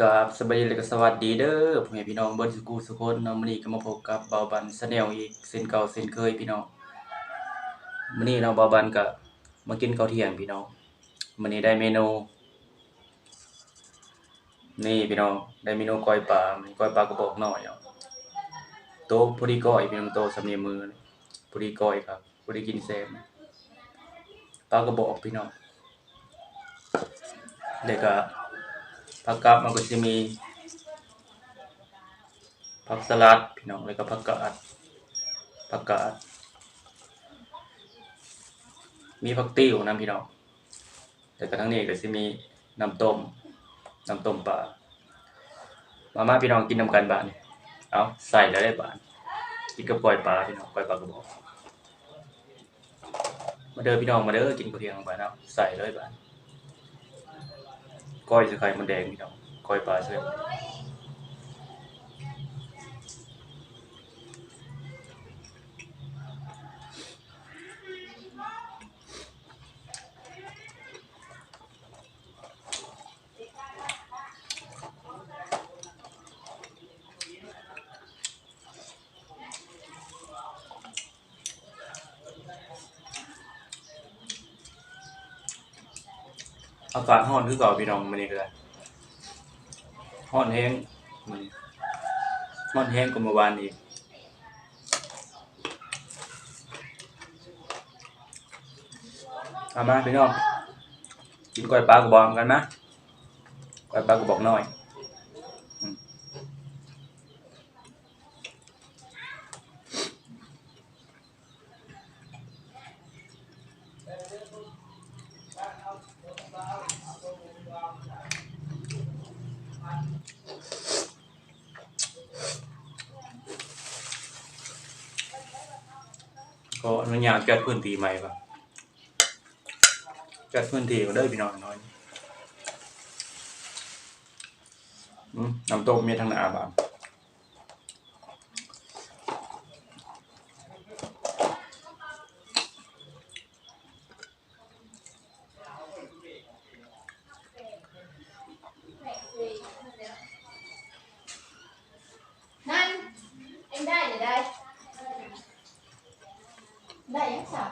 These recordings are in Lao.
ຄັບ ສະບາຍດີ ແລະກະສະຫວັດດີເດີ ພໍ່ແມ່ພີ່ນ້ອງເບິດສູ່ຜູ້ສູ່ຄົນເນາະ. ມື້ນີ້ກະມາພົບກັບບ່າວບັນ Channel ອີກເຊັ່ນເກົ່າເຊັ່ນເຄີຍພີ່ນ້ອງ. ມື້ນີ້ເນາະ ບ່າວບັນກະມາກິນເຂົ້າທ່ຽງພີ່ນ້ອງ. ມື້ນີ້ໄດ້ເມນູ ນີ້ພີ່ນ້ອງ ໄດ້ເມນູກ້ອຍປາ ກ້ອຍປາກະບອກນ້ອຍເນາະ. ໂຕພໍດີກ້ອຍພີ່ນ້ອງ ໂຕສ່ຳນິ້ວມື ພໍດີກ້ອຍຄັບ ພໍດີກິນແຊບ ປາກະບອກພີ່ນ້ອງ. ແລ້ວກະຜັກກັບ ມັນກະຊິມີ ຜັກສະຫຼັດພີ່ນ້ອງ ແລ້ວກະຜັກກາດ ຜັກກາດ ມີຜັກຕິ້ວນຳພີ່ນ້ອງ. ແລ້ວກະທາງນີ້ກະຊິມີນ້ຳຕົ້ມ ນ້ຳຕົ້ມປາ. ມາ ມາພີ່ນ້ອງກິນນຳກັນບາດນີ້. ເອົາ ໃສ່ແລ້ວເດ້ບາດ ກິນກັບກ້ອຍປາພີ່ນ້ອງ ກ້ອຍປາກະບອກ. ມາເດີພີ່ນ້ອງ ມາເດີ ກິນເຂົ້າທ່ຽງນຳກັນເນາະ. ໃສ່ເລີຍບາດ ກ້ອຍໃສ່ໄຂ່ມົດແດງພີ່ນ້ອງ ກ້ອຍປາໃສ່ ອາກາດຮ້ອນຄືເກົ່າພີ່ນ້ອງ ມື້ນີ້ກະໄດ້ ຮ້ອນແຮງມື້ນີ້ ຮ້ອນແຮງກວ່າມື້ວານອີກ. ເອົາມາພີ່ນ້ອງ ກິນກ້ອຍປາກະບອກນຳກັນມາ ກ້ອຍປາກະບອກນ້ອຍ. ຂໍອະນຸຍາດຈັດພື້ນທີ່ໃໝ່ກ່ອນ ຈັດພື້ນທີ່ກ່ອນເດີພີ່ນ້ອງ. ອືມ ນ້ຳຕົ້ມມີທາງໜ້າບາດ. ນັ້ນ ເອັງໄດ້ ໄດ້ ໄດ້ຫຍັງຊະ?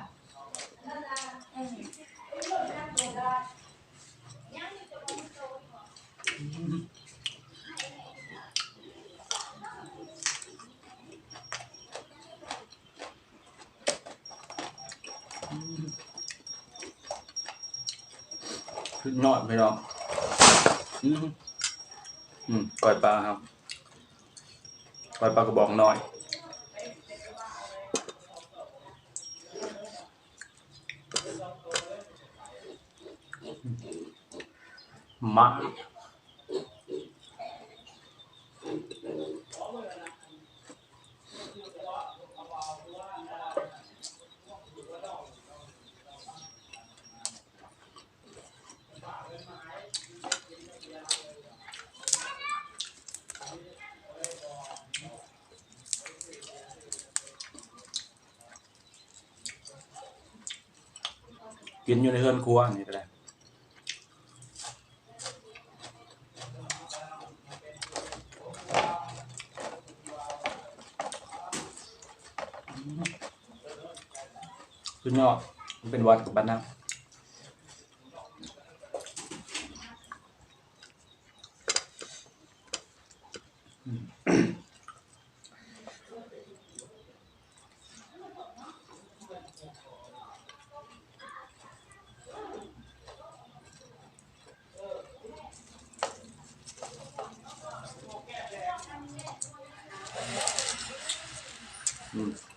ສຸດຍອດພີ່ນ້ອງ. ອືມ ອືມ ກ້ອຍປາເຮົາ ກ້ອຍປາກະບອກນ້ອຍ. ມາ ກິນຢູ່ໃນເຮືອນຄົວນີ້ກະໄດ້. ສຸດຍອດ ມັນເປັນຫວັດກັບບັດນະ. ອືມ ອ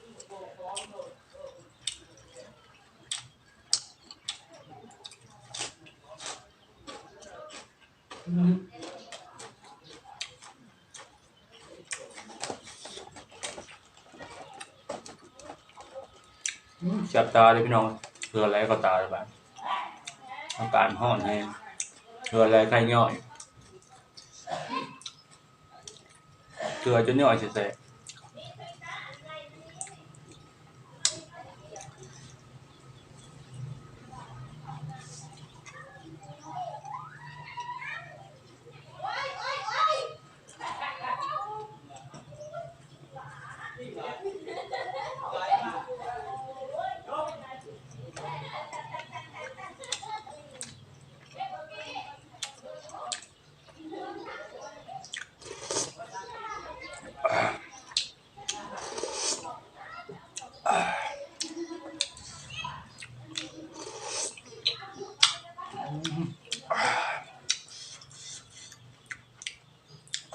ືມ ແສບຕາເດ້ພີ່ນ້ອງ ເຫື່ອໄຫຼເຂົ້າຕາເດ້ບາດ. ອາກາດຮ້ອນແຮງ ເຫື່ອໄຫຼໄຂ້ຍ້ອຍ. ເກືອຈົນຍ້ອຍແທ້ໆ. ໂອ້ຍ ໂອ້ຍ ໂອ້ຍ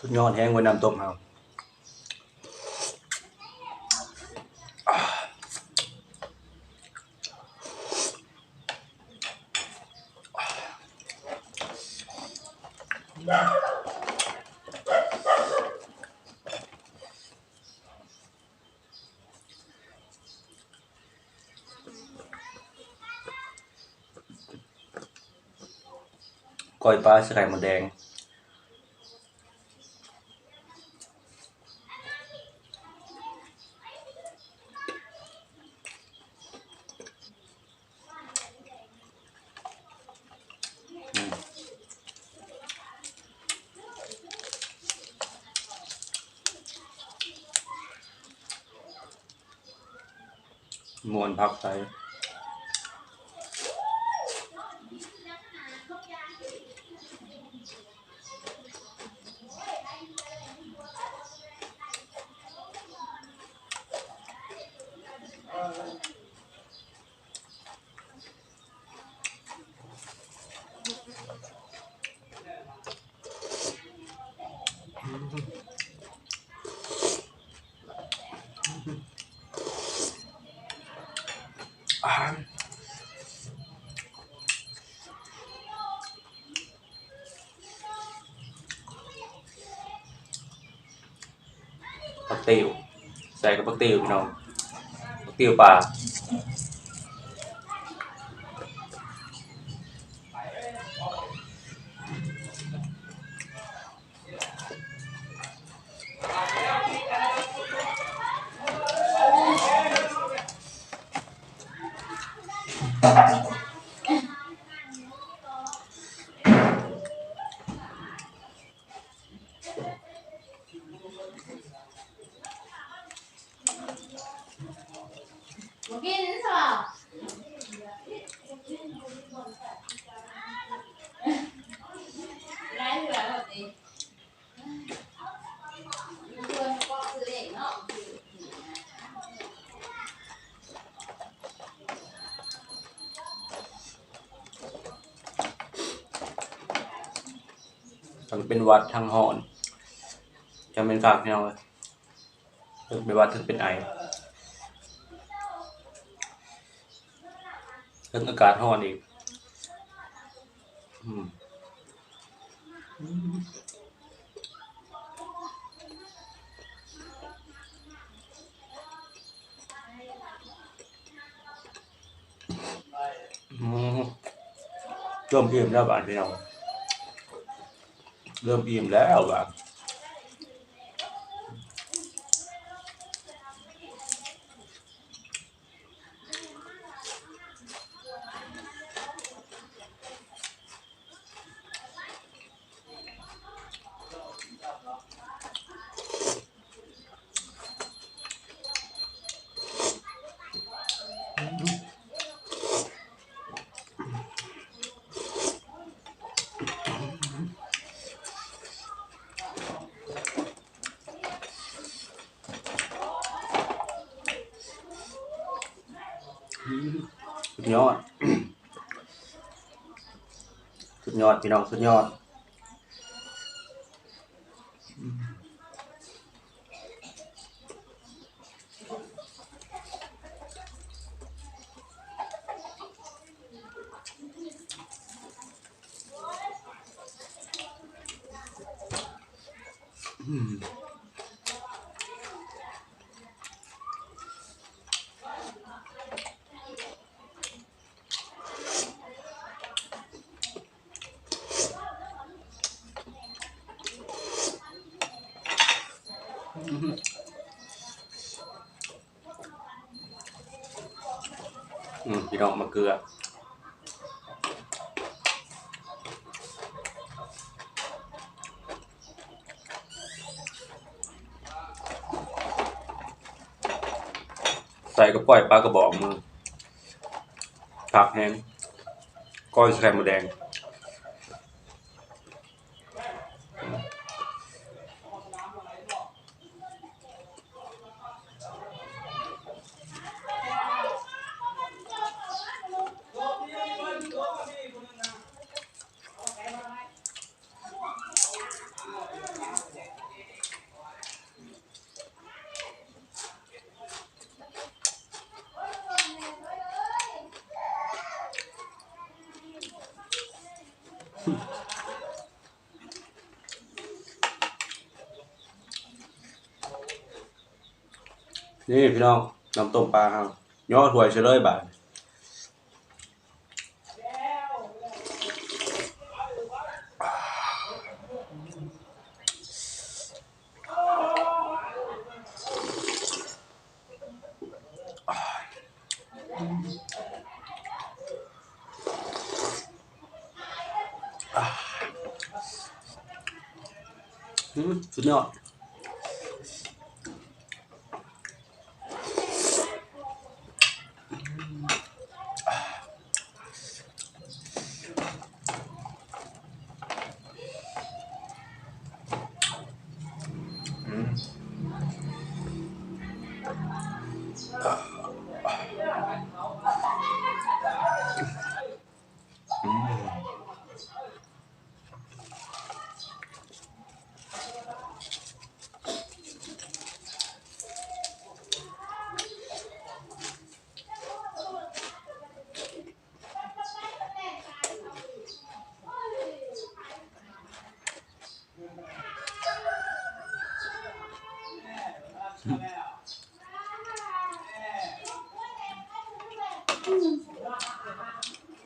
ສຸດຍອດແຮງເວີຍ ນ້ຳຕົ້ມເຮົາ. ກ້ອຍປາໃສ່ໄຂ່ມົດແດງ. ມ່ວນຜັກໃສ່. ຜັກຕິ້ວ ໃສ່ກັບຜັກຕິ້ວ ພີ່ນ້ອງ ຜັກຕິ້ວປ່າ. ທັງເປັນຫວັດທັງຮ້ອນ ຈັ່ງແມ່ນຄັກ ພີ່ນ້ອງເອີຍ. ເຖິງເປັນຫວັດ ເຖິງເປັນໄອ ເຖິງອາກາດຮ້ອນອີກ. ອືມ ອືມ ອືມ ເລີ່ມອີ່ມແລ້ວບາດນີ້ ພີ່ນ້ອງ ເລີ່ມອີ່ມແລ້ວບາດ. ອືມ ສຸດຍອດ ສຸດຍອດ ພີ່ນ້ອງ ສຸດຍອດ. ອືມ ອືມ ພີ່ນ້ອງ ໝາກເກືອ ໃສ່ກັບກ້ອຍປາກະບອງມື້ ຄັກແຮງ ກ້ອຍໃສ່ໄຂ່ມົດແດງ. ອືມ ນີ້ພີ່ນ້ອງ ນ້ຳຕົ້ມປາເຮົາ ຍໍຖ້ວຍໃສ່ເລີຍບາດ. ອືມ ສຸດຍອດ.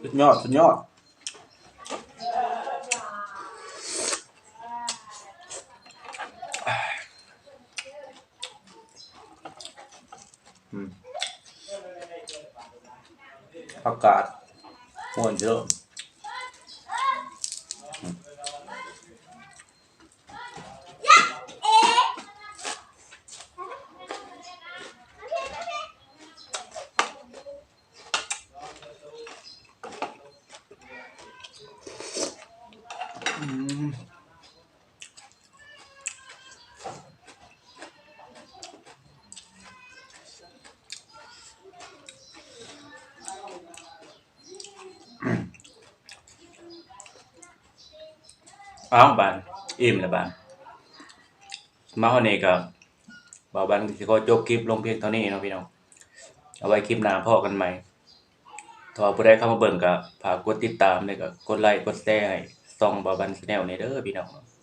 ສຸດຍອດ ສຸດຍອດ. ອືມ ອາກາດຮ້ອນເດີ. ອ້າວ ບາດອີ່ມແລ້ວບາດ ມາຮອດນີ້ກໍ ບ່າວບັນກໍຊິຂໍຈົບຄລິບລົງພຽງເທົ່ານີ້ເນາະພີ່ນ້ອງ. ເອົາໄວ້ຄລິບໜ້າພໍ້ກັນໃໝ່. ຖ້າວ່າຜູ້ໃດເຂົ້າມາເບິ່ງກໍຝາກກົດຕິດຕາມ ແລ້ວກໍກົດໄລກົດແຊໃຫ້ຊ່ອງບ່າວບັນ Channel ແດ່ເດີພີ່ນ້ອງ.